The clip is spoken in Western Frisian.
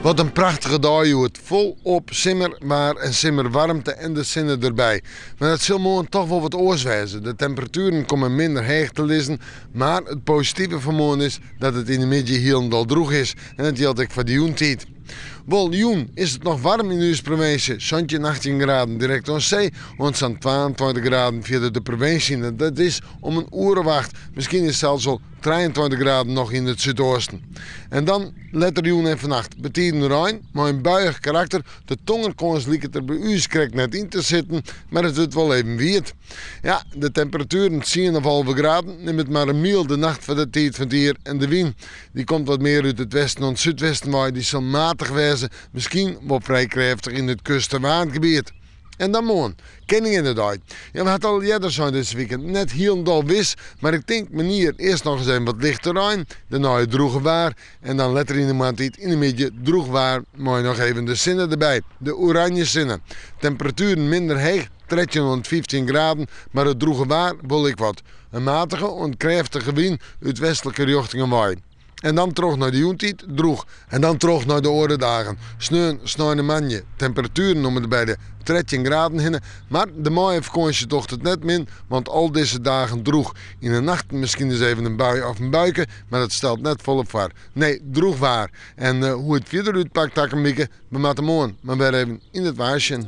Wat in prachtige dei hjoed. Folop simmerwaar en simmerwaarmte en de sinne derby. Mar dat sil moarn toch wol wat oars wêze. De temperatueren komme minder heech te lizzen, mar it positive fan moarn is dat it yn de middei hielendal drûch is. En dat jildt ek foar de jûntiid. Wol, jûn is it noch waarm yn ús provinsje, 17, 18 graden direkt oan see, oant sa'n 22 graden fierder de provinsje yn. Dat is om in oere of acht, miskien is sels wol 23 graden noch yn it súdoasten. En dan letter jûn en fannacht betiden rein, mei in buiïch karakter. De tongerkâns liket der by ús krekt net yn te sitten, mar it wurdt wol even wiet. Ja, de temperatueren tsien of 11 graden, nim it mar in mylde nacht foar de tiid fan it jier en de wyn dy komt wat mear út it westen oant súdwesten wei, dy sil matich wêze, miskien wol frij krêftich yn it kust- en waadgebiet. En dan moarn, Keninginnedei. Ja, we ha it al earder sein dizze wike, net hielendal wis, mar ik tink menear earst noch ris even wat lichte rein, dêrnei it drûge waar en dan letter yn de moarntiid yn de middei drûch waar mei noch even de sinne derby, de oranje sinne. Temperatueren minder heech, 13 oant 15 graden, mar it drûge waar wol ek wat. In matige oant krêftige wyn út westlike rjochtingen wei. En dan troch nei de jûntiid, drûch. En dan troch nei de oare dagen. Sneon, snein en moandei, temperatueren om en by de 13 graden hinne. Mar de maaiefakânsje docht it net min, want al dizze dagen drûch. Yn de nachten miskien ris even in bui of in buike, mar dat stelt net folle foar. Nee, drûch waar. En hoe it fierder útpakt takom wike, we moatte moarn mar wer even yn it waar sjen.